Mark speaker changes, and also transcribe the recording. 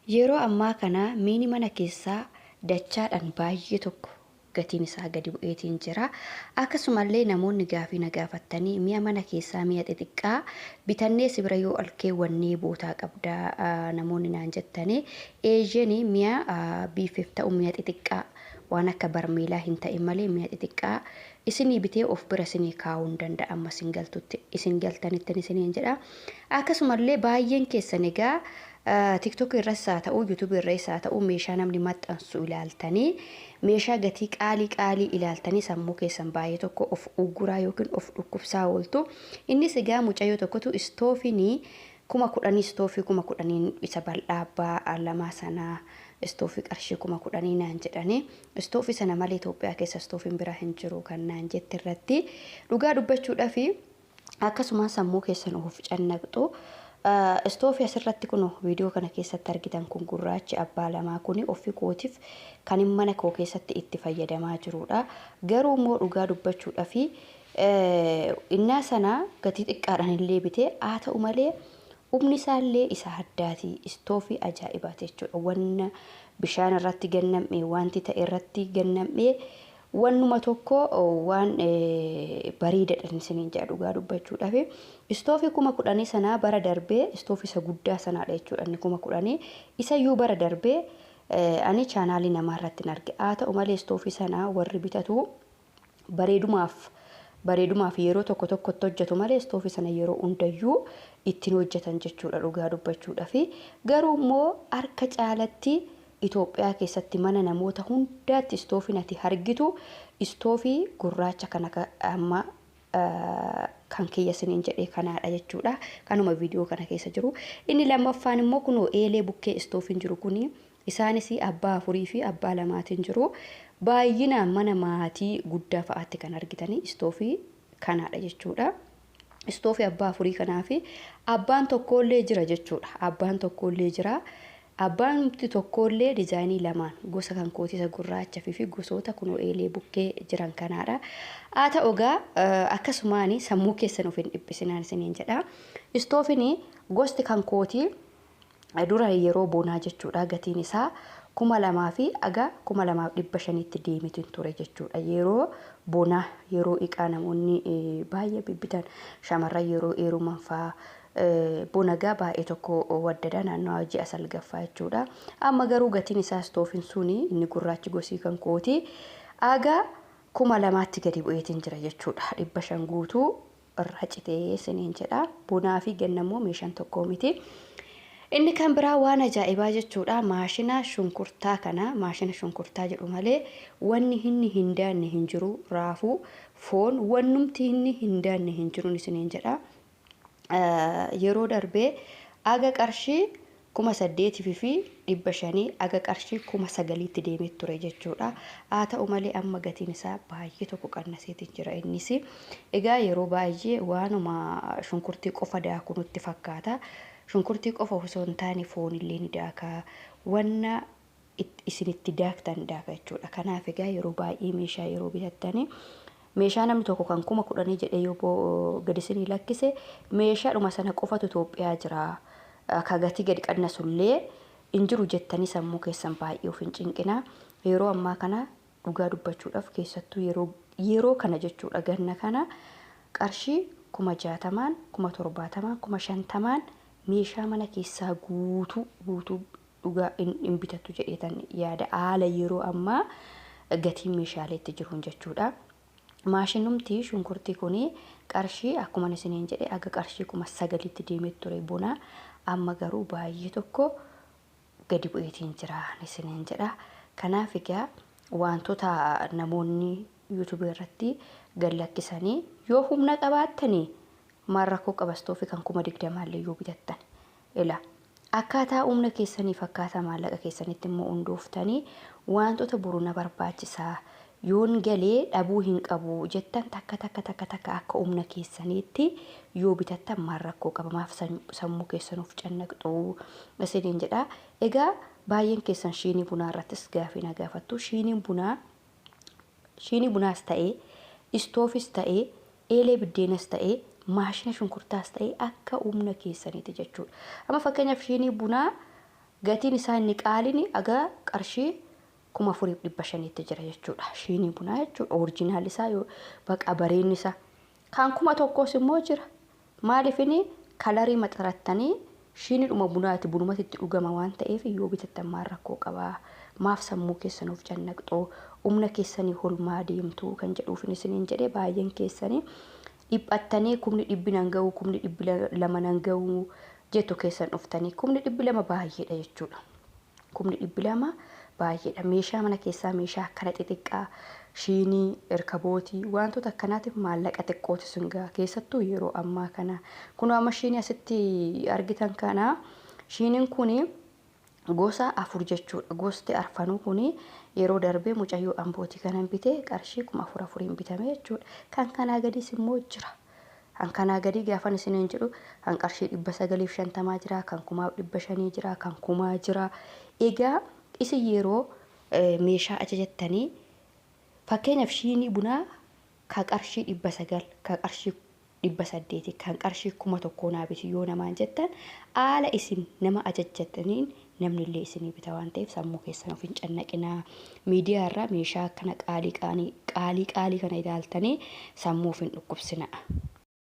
Speaker 1: Yeroo ammaa kana miini mana keessaa dachaadhaan baay'ee tokko gatiin isaa gadi bu'eetiin jira. Akkasumallee namoonni gaafii na gaafattanii mi'a mana keessaa mi'a xixiqqaa bitannee si bira yoo ol keewwannee bootaa qabdaa namoonni naan jettanii, eeyyeni, mi'a biifeef ta'u, mi'a xixiqqaa waan akka barmeelaa hin ta'in malee, mi'a xixiqqaa isinii bitee of bira isinii kaa'uu hin danda'a amma isin galtutti, isin galtanittin isiniin jedha. Akkasumallee baay'een keessan egaa TikTok irras haa ta'u, YouTube irras haa ta'u, meeshaa namni maxxansu ilaaltanii, meeshaa gatii qaalii qaalii ilaaltanii sammuu keessan baay'ee tokko of ugguraa yookiin of dhukkubsaa ooltu. Innis egaa mucayyoo tokkotu istoofinii 10,000, istoofii 10,000 isa bal'aa abbaa lamaa sanaa, istoofii qarshii 10,000 naan jedhanii, istoofii sana malee Itoophiyaa keessa istoofiin biraa hin jiru kan naan jette irratti dhugaa dubbachuudhaaf akkasuma sammuu keessan of cannaqxu. Istoofii asirratti kun viidiyoo kana keessatti argitan kun, gurraachi abbaa lamaa kun, ofii kootiif kan mana koo keessatti itti fayyadamaa jirudha. Garuu immoo dhugaa dubbachuudhaaf innaa sana gatii xiqqaadhaan illee bitee haa ta'u malee, humni isaallee isa addaati. Istoofii ajaa'ibaati jechuudha. Wanna bishaan irratti gannam'ee, wanti ta'e irratti gannam'ee, wannuma tokko waan bareedaadha isiniin jedha dhugaa dubbachuudhaaf. Istoofii 10,000 sanaa bara darbee, istoofii isa guddaa sanaadha jechuudha inni 10,000. Isayyuu bara darbee ani chaanaalii namaa irratti hin arge. Haa ta'u malee, istoofii sanaa warri bitatu bareedumaaf yeroo tokko tokkotti hojjetu malee, istoofii sana yeroo hundayyuu ittiin hojjetan jechuudha dhugaa dubbachuudhaaf. Garuu immoo harka caalatti Itoophiyaa keessatti mana namoota hundaatti istoofiin ati argitu istoofii gurraacha kana amma kan kiyya isiniin jedhee kanaadha jechuudha. Kanuma viidiyoo kana keessa jiru. Inni lammaffaan immoo kunoo eelee bukkee istoofiin jiru kuni, isaanis abbaa afurii fi abbaa lamaatiin jiru. Baay'inaan mana maatii guddaa fa'aatti kan argitanii istoofii kanaadha jechuudha. Istoofii abbaa afurii kanaa fi abbaan tokkollee jira jechuudha. Abbaan tokkollee jira. Abbaan tokkollee diizaayinii lamaan, gosa kan kootisa gurraacha fi gosoota kunoo eelee bukkee jiran kanaadha. Haa ta'u egaa, akkasumaan sammuu keessan of hin dhiphisinaan isiniin jedha. Istoofiin gosti kan kootii dura yeroo bonaa jechuudha gatiin isaa 2,000 fi aga 2,500tti deemetu ture jechuudha. Yeroo bonaa, yeroo iqaa namoonni baay'ee bibbitan, shamarran yeroo heeruman fa'aa bonagaa baay'ee tokko waddada naannoo ji'a salgaffaa jechuudha. Amma garuu gatiin isaa istoofiin suni inni gurraachi gosii kan kootii aga 2,000tti gadi bu'eetiin jira jechuudha. 500 guutuu irraa citee isiniin jedha. Bonaa fi ganna immoo meeshaan tokko miti. Inni kan biraa waan ajaa'ibaa jechuudha. Maashina shunkurtaa kana, maashina shunkurtaa jedhu malee wanni inni hin daanne hin jiru. Raafuu, foon, wannumti inni hin daanne hin jiru isiniin jedha. Yeroo darbee aga qarshii 8,500 aga qarshii 9,000tti deemee ture jechuudha. Haa ta'u malee, amma gatiin isaa baay'ee tokko qannaseetiin jira innis. Egaa yeroo baay'ee waanuma shunkurtii qofa daaku nutti fakkaata. Shunkurtii qofa osoo hin taane foonillee ni daaka. Wanna isinitti daaktan daaka jechuudha. Kanaaf egaa yeroo baay'ee meeshaa yeroo bitattanii, meeshaa namni tokko kan 10,000 jedhee yoo gadi isinii lakkise, meeshaadhuma sana qofatu Itoophiyaa jira. Ka gatii gadi qannasullee hin jiru jettanii sammuu keessan baay'ee of hin cinqinaa. Yeroo ammaa kana dhugaa dubbachuudhaaf, keessattuu yeroo kana jechuudha, ganna kana qarshii 60,000n, 70,000n, 50,000n meeshaa mana keessaa guutuu guutuu dhugaa hin bitattu jedheetan yaada, haala yeroo ammaa gatiin meeshaaleetti jiruun jechuudha. Maashinumti shunkurtii kuni qarshii akkuma isiniin jedhe aga qarshii 9,000tti deemee ture bona. Amma garuu baay'ee tokko gadi bu'eetiin jira isiniin jedha. Kanaaf egaa wantoota namoonni yuutuubii irratti gad lakkisanii yoo humna qabaattanii, maal rakkoo qaba istoofii kan 20,000llee yoo bitattan? Ila akkaataa humna keessaniif akkaataa maallaqa keessanitti immoo hundooftanii, wantoota boru na barbaachisaa, yoon galee dhabuu hin qabu jettan, takka takka takka takka akka humna keessaniitti yoo bitattan maal rakkoo qaba? Maaf sammuu keessan of cannaqxu isiniin jedha. Egaa baay'een keessan shiinii bunaa irrattis gaafii na gaafattu. Shiiniin bunaa, shiinii bunaas ta'ee, istoofis ta'ee, eelee biddeenas ta'ee, maashina shunkurtaas ta'ee, akka humna keessaniiti jechuudha. Amma fakkeenyaaf shiinii bunaa Gatiin isaa inni qaaliin agaa qarshii 4500tti jira jechuudha. Shiinii bunaa jechuudha. Orijinaal isaa yoo baqa bareenni isaa. Kan 1000s immoo jira. Maaliif inni kalarii maxarattanii shiiniidhuma bunaati bunumatti itti dhugama waan ta'eef yoo bitattan maal rakkoo qabaa? Maaf sammuu keessan of cannaqxoo? Humna keessanii holmaa deemtuu kan jedhuuf isiniin jedhee baay'een keessanii dhiphattanii 100,000 nan ga'u, 200,000 nan ga'u jettu keessan dhuftanii 200,000 baay'eedha jechuudha. 200,000 baay'eedha. Meeshaa mana keessaa meeshaa akkana xixiqqaa shiinii, irkabootii wantoota akkanaatiif maallaqa xiqqooti sun ga'a. Keessattuu yeroo ammaa kana. Kun amma shiinii asitti argitan kana shiiniin kuni gosa 4 jechuudha. Gosti arfanuu kuni yeroo darbee mucayyoo ambootii kanan bitee qarshii 4400 bitame jechuudha. Kan kanaa gadiis immoo jira. Kan kanaa gadii gaafan isiniin jedhu kan qarshii 950 jira, kan 1500 jira, kan 1000 jira. Egaa isin yeroo meeshaa ajajattanii fakkeenyaaf shiinii bunaa kan qarshii 900, kan qarshii 800, kan qarshii 1000 naa biti yoo namaan jettan haala isin nama ajajjattaniin namni illee isinii bita waan ta'eef sammuu keessan of hin cannaqinaa. Miidiyaa irraa meeshaa akkana qaalii qaalii qaalii qaalii kana ilaaltanii sammuu of hin dhukkubsinaa.